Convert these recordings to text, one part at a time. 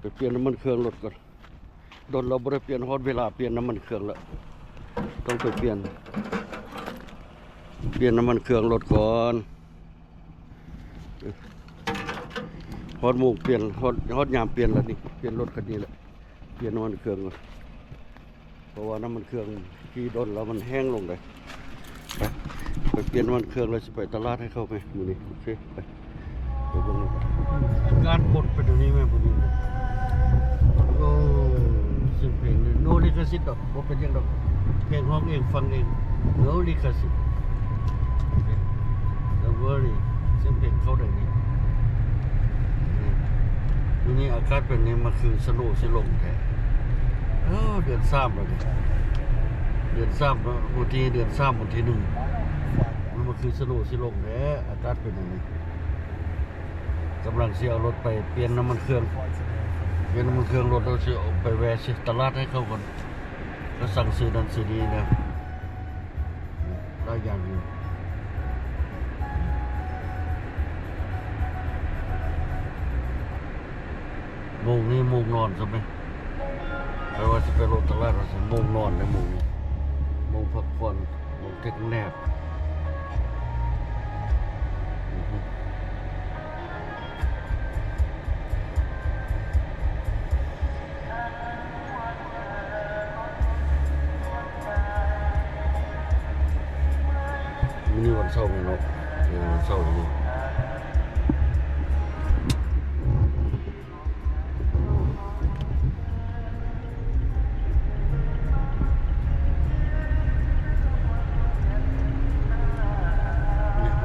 ໄປປ່ຽນນ້ຳມັນເຄື່ອງລົດກ່ອນ. ດົນແລ້ວບໍ່ໄດ້ປ່ຽນ, ຮອດເວລາປ່ຽນນ້ຳມັນເຄື່ອງແລ້ວ. ຕ້ອງໄປປ່ຽນ, ປ່ຽນນ້ຳມັນເຄື່ອງລົດກ່ອນ. ຮອດໂມງປ່ຽນ, ຮອດ, ຮອດຍາມປ່ຽນແລ້ວນີ້. ປ່ຽນລົດຄັນນີ້ແຫຼະ, ປ່ຽນນ້ຳມັນເຄື່ອງກ່ອນ. ເພາະວ່ານ້ຳມັນເຄື່ອງຂີ່ດົນແລ້ວມັນແຫ້ງລົງເດ້. ໄປ, ໄປປ່ຽນນ້ຳມັນເຄື່ອງແລ້ວຊິໄປຕະຫຼາດໃຫ້ເຂົາໄປມື້ນີ້. ໂອເຄ, ໄປ, ໄປເບິ່ງນຳກັນ. ອາກາດພົດເປັນແນວນີ້ແມ່ນບໍ່ມີ. ໂອ້ ສຽງເພງນີ້ ໂນລິຂະສິດດອກ, ບໍ່ເປັນຫຍັງດອກ. ເພງຮ້ອງເອງຟັງເອງ, ໂນລິຂະສິດ. Don't worry, ສຽງເພງເຂົ້າໄດ້ນີ້. ມື້ນີ້ອາກາດເປັນນີ້ ມັນຄືສະໂນຊິລົງແທ້. ເອີ ເດືອນສາມແລ້ວນີ້, ເດືອນສາມເນາະ, ມື້ທີ່ເດືອນສາມ ວັນທີໜຶ່ງ ມັນ ມັນຄືສະໂນຊິລົງແທ້. ອາກາດເປັນແນວນີ້. ກຳລັງຊິເອົາລົດໄປປ່ຽນນ້ຳມັນເຄື່ອງ, ປ່ຽນນ້ຳມັນເຄື່ອງລົດ ແລ້ວຊິເອົາໄປແວ່ຊື້ຕະຫຼາດໃຫ້ເຂົາກ່ອນ. ກໍສັ່ງຊື້ນັ້ນຊື້ນີ້ນະ, ຫຼາຍຢ່າງຢູ່. ໂມງນີ້ໂມງນອນຊະໄໝ. ຂ້ອຍວ່າຊິໄປລົດຕະຫຼາດວ່າຊັ້ນ, ໂມງນອນໃນໂມງນີ້, ໂມງພັກຜ່ອນ. ລົງເຕັກແນບ. ມື້ນີ້ວັນເສົາແມ່ນເນາະ, ມື້ນີ້ວັນເສົາ.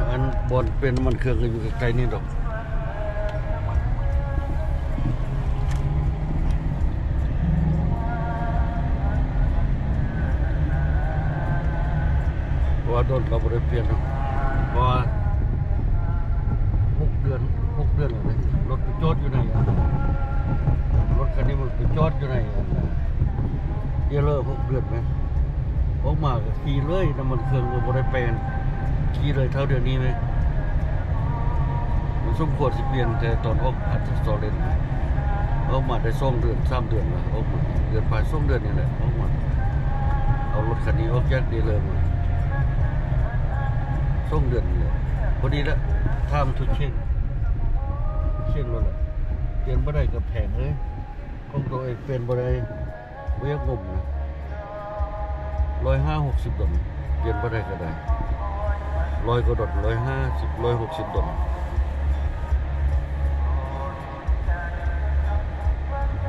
ອັນບ່ອນປ່ຽນນ້ຳມັນເຄື່ອງກໍຢູ່ໃກ້ໆນີ້ດອກ. ເພາະວ່າດົນເຮົາບໍ່ໄດ້ປ່ຽນເນາະ, ເພາະວ່າຫົກເດືອນ, ຫົກເດືອນແລ້ວເດ້. ລົດໄປຈອດຢູ່ໃນ, ລົດຄັນນີ້ມັນໄປຈອດຢູ່ໃນອັນເດລເລີ ຫົກເດືອນແມ່ນ. ອອກມາກໍຂີ່ເລີຍ, ນ້ຳມັນເຄື່ອງກໍບໍ່ໄດ້ແປງ, ຂີ່ເລີຍເທົ່າດຽວນີ້ແມ່ນ. ມັນສົມຄວນຊິປ່ຽນແຕ່ຕອນອອກອັດສະຕໍເລັນ, ອອກມາໄດ້ສອງເດືອນ ສາມເດືອນລະ, ອອກມາເດືອນປາຍ ສອງເດືອນນີ້ແຫຼະ ອອກມາ. ເອົາລົດຄັນນີ້ອອກຈາກເດລເລີມາ ສອງເດືອນນີ້ແຫຼະ, ພໍດີລະ. Time to change, change ໂລດລະ. ປ່ຽນບໍ່ໄດ້ກໍແພງເລີຍ, ຂອງໂຕເອງປ່ຽນບໍ່ໄດ້. ບໍ່ຢາກງົມນະ, ຮ້ອຍຫ້າ ຫົກສິບດອນ, ປ່ຽນບໍ່ໄດ້ກໍໄດ້ ຮ້ອຍກວ່າດອນ, ຮ້ອຍຫ້າສິບ ຮ້ອຍຫົກສິບດອນ.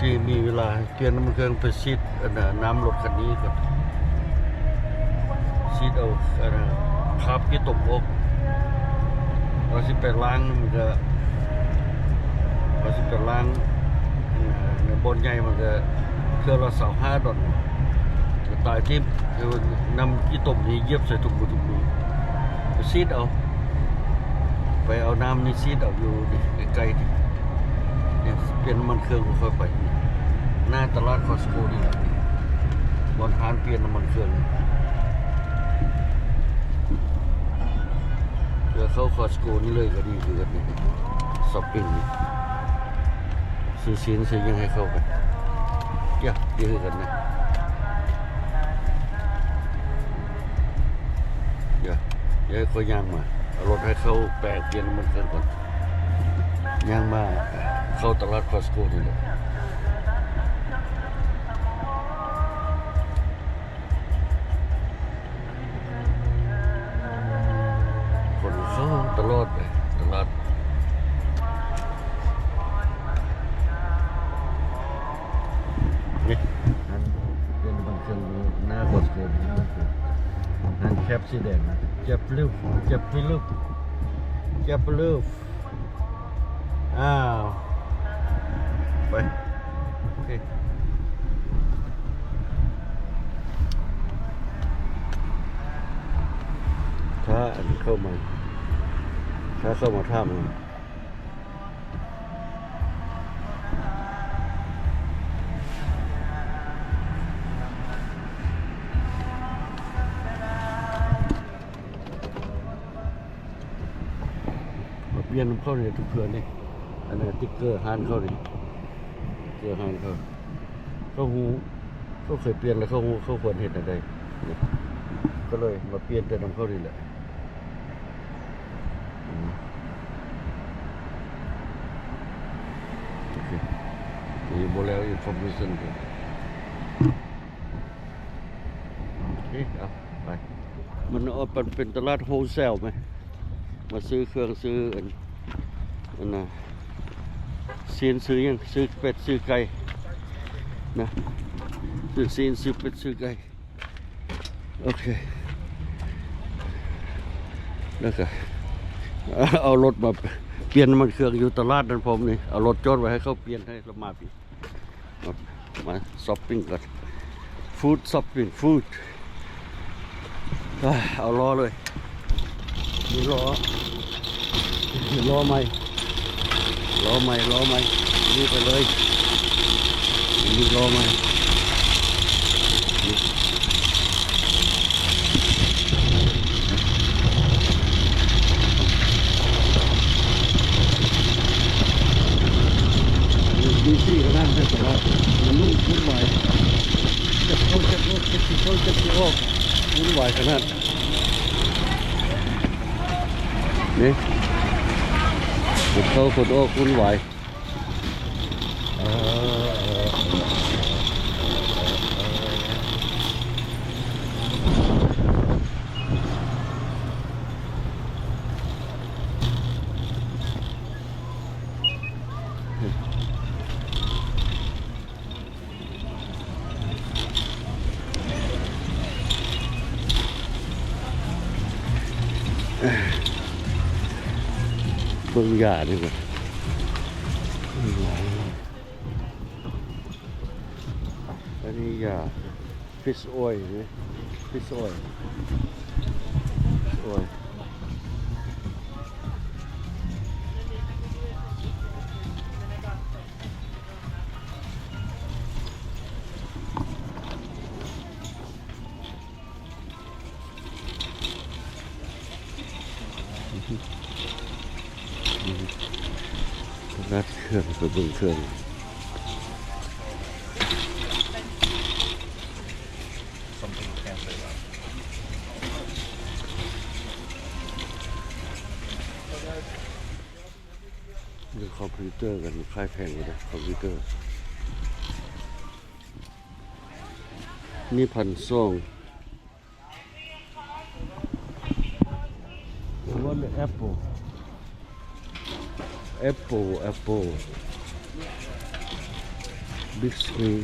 ທີ່ມີເວລາ ປ່ຽນນ້ຳມັນເຄື່ອງ ໄປສີດອັນນ່າ ນ້ຳລົດຄັນນີ້ກ່ອນ, ສີດເອົາອັນນ່າ ຄາບຂີ້ຕົມອອກ. ວ່າຊິໄປລ້າງມັນກະ ວ່າຊິໄປລ້າງ ເອີ ໃນບ່ອນໃຫຍ່ມັນກະເທື່ອລະຊາວຫ້າດອນ, ກະຕາຍຕິບ. ເອົານ້ຳຂີ້ຕົມນີ້ຢຽບໃສ່ທຸກມື້ທຸກມື້ ໄປສີດເອົາ, ໄປເອົານ້ຳນີ້ສີດເອົາຢູ່ນີ້ໃກ້ໆນີ້. ນີ້ປ່ຽນນ້ຳມັນເຄື່ອງຂອງຂ້ອຍໄປ ໜ້າຕະຫຼາດຄອສໂກນີ້ແຫຼະ, ບ່ອນຮ້ານປ່ຽນນ້ຳມັນເຄື່ອງ. ເພື່ອເຂົ້າຄອສໂກນີ້ເລີຍກໍດີຄືກັນນີ້, ຊັອບປິງນີ້ ຊື້ຊີ້ນຊື້ຫຍັງໃຫ້ເຂົາໄປ. ເຈົ້າ ດີຄືກັນນະ. ດຽວ ດຽວຂ້ອຍຍ່າງມາ ເອົາລົດໃຫ້ເຂົາແປງປ່ຽນນ້ຳມັນເຄື່ອງກ່ອນ, ຍ່າງມາເຂົ້າຕະຫຼາດຄອສໂກນີ້ແຫຼະ. ຄົນເຂົ້າຕະຫຼອດເລີຍ ຕະຫຼາດ. ນີ້ ຮ້ານປ່ຽນນ້ຳມັນເຄື່ອງຢູ່ໜ້າຄອສໂກນີ້, ຮ້ານແຄັບສີແດງນະ, ເຈັບລູກ ເຈັບລູກ ເຈັບລູກ. ອ້າວ ໄປ ໂອເຄ. ຖ້າອັນເຂົ້າມາ ຖ້າເຂົ້າມາຖາມ ມາປ່ຽນນຳເຂົານີ້ທຸກເທື່ອນີ້, ອັນນັ້ນສະຕິກເກີຮ້ານເຂົານີ້. ເຄື່ອງຫັ້ນເຂົາ ເຂົາຮູ້ ເຂົາເຄີຍປ່ຽນແລ້ວ ເຂົາຮູ້ເຂົາຄວນເຮັດແນວໃດ ກໍເລີຍມາປ່ຽນແຕ່ນຳເຂົານີ້ແຫຼະ. ອືມ ໂອເຄ ນີ້ບໍ່ແລ້ວ ອິນຟໍເມຊັນ ໂອເຄ ເອົາ ໄປ ມັນເປັນຕະຫຼາດໂຮລເຊລແມ ມາຊື້ເຄື່ອງ ຊື້ອັນ ອັນນ່າ ຊີ້ນ ຊື້ຫຍັງ ຊື້ເປັດ ຊື້ໄກ່ນະ ຊື້ຊີ້ນ ຊື້ເປັດ ຊື້ໄກ່. ໂອເຄ ແລ້ວກະເອົາລົດມາປ່ຽນນ້ຳມັນເຄື່ອງຢູ່ຕະຫຼາດນັ້ນພ້ອມນີ້ ເອົາລົດຈອດໄວ້ໃຫ້ເຂົາປ່ຽນໃຫ້ ແລ້ວມາພີ້ ມາຊັອບປິງກ່ອນ ຟູດຊັອບປິງ ຟູດ ອາ ເອົາລໍ້ເລີຍ ມີລໍ້ ມີລໍ້ໃໝ່ ລໍ້ໃໝ່ ລໍ້ໃໝ່ ນີ້ໄປເລີຍ ມີລໍ້ໃໝ່ ມີສີ່ກະດ້ານ ແຕ່ວ່າມັນວຸ່ນວາຍ ຈັກເຂົ້າຈັກອອກ ຈັກຊິເຂົ້າຈັກຊິອອກ ວຸ່ນວາຍຂະໜາດ. ນີ້ ຄົນເຂົ້າຄົນອອກວຸ່ນວາຍ ເອີ ເອີ ເອີ ເອີ ເອີ ເອີ. ເບິ່ງຢານີ້ກ່ອນ ອັນນີ້ຢາ Fish oil ນີ້ fish oil, fish oil. ຕະຫຼາດເຄື່ອງ ໄປເບິ່ງເຄື່ອງ. ເລື່ອງຄອມພິວເຕີກັນ ຂາຍແພງຢູ່ເດ້ ຄອມພິວເຕີ ນີ້ພັນສອງ. One apple, apple, apple, big screen.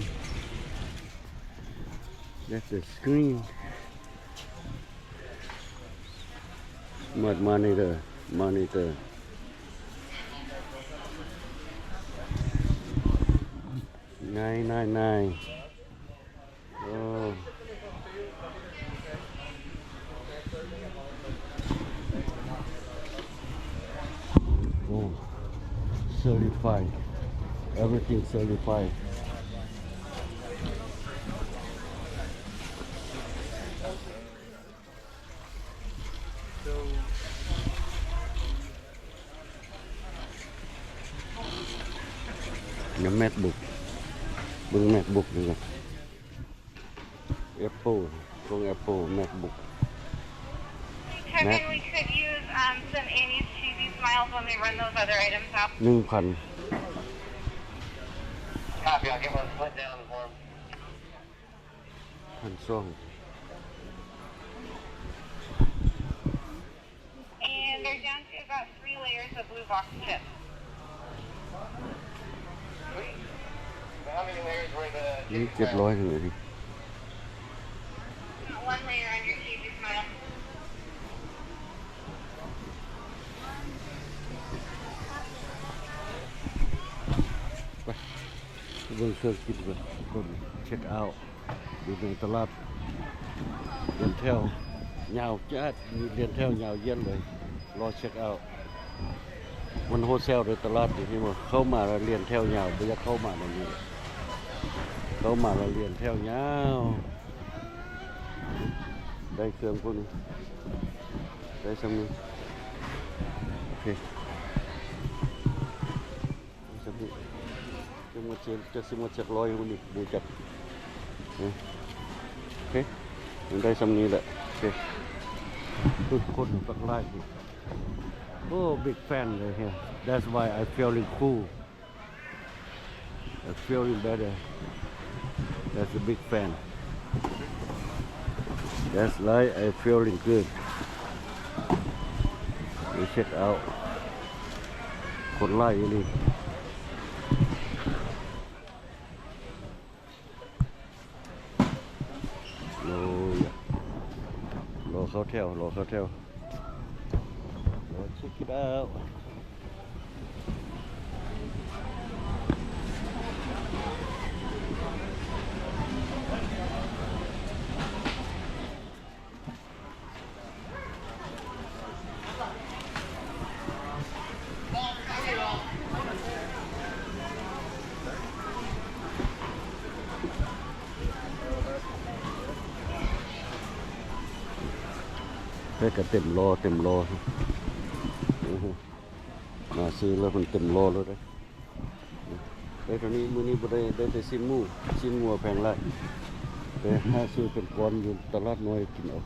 That's the screen. Smart monitor, monitor. Nine nine nine. Oh. Oh. Certified. Everything certified. ແມ່ກບຸກ ເບິ່ງແມັກບຸກນີ້ກ່ອນ ແອັບເປິ້ນ ຂອງແອັບເປິ້ນ ແມັກບຸກ Kevin, we could use, um, some Amy's Cheesy Smiles when we run those other items out. ໜຶ່ງພັນ Copy, I'll get one put down for him. ພັນສອງ And they're down to about three layers of blue box chip. Sweet. How many layers were the ມີ chicken ເຈັດຮ້ອຍ fries? ເທົ່ານັ້ນເອງ. One layer under Cheesy Smile. ໄປ ໄປເບິ່ງເຄື່ອງກິນກ່ອນ ຄົນເຊັກເອົາ ຢູ່ໃນຕະຫຼາດ ລຽນແຖວຍາວຈາດ ມີລຽນແຖວຍາວຢຽດເລີຍ ລໍເຊັກເອົາ. ມັນໂຮເຊວເດ້ຕະຫຼາດນີ້ ເຫັນບໍ່? ເຂົ້າມາແລ້ວລຽນແຖວຍາວ ບໍ່ຢາກເຂົ້າມາແນວນີ້ ເຂົ້າມາແລ້ວລຽນແຖວຍາວ. ໄດ້ເຄື່ອງພວກນີ້ ໄດ້ຊ່ຳນີ້ ໂອເຄ ໄດ້ຊ່ຳນີ້ ຈະ ໝົດເສຍ ຈັກຊິໝົດຈັກຮ້ອຍ ຮູ້ນີ້ບໍ່ຈັກ. ເອີ ໂອເຄ ມັນໄດ້ຊ່ຳນີ້ແຫຼະ. ໂອເຄ ທຸກຄົນບັກຫຼາຍນີ້. Oh, big fan right here. That's why I feeling cool. I feeling better. That's a big fan. That's right, I feeling good. We check out. ຄົນຫຼາຍອີ່ຫຼີ. ໂອ້ຍ ລໍເຂົ້າແຖວ ລໍເຂົ້າແຖວ. Let's check it out. ເພິ່ນກະເຕັມລໍ້ ເຕັມລໍ້. ໂອ້ໂຫ ມາຊື້ແລ້ວເພິ່ນເຕັມລໍ້ເລີຍເດ້. ໄປເທົ່ານີ້ ມື້ນີ້ບໍ່ໄດ້ ໄດ້ແຕ່ຊີ້ນໝູ ຊີ້ນງົວແພງຫຼາຍ. ໄປຫາຊື້ເປັນກ້ອນຢູ່ຕະຫຼາດນ້ອຍກິນເອົາ.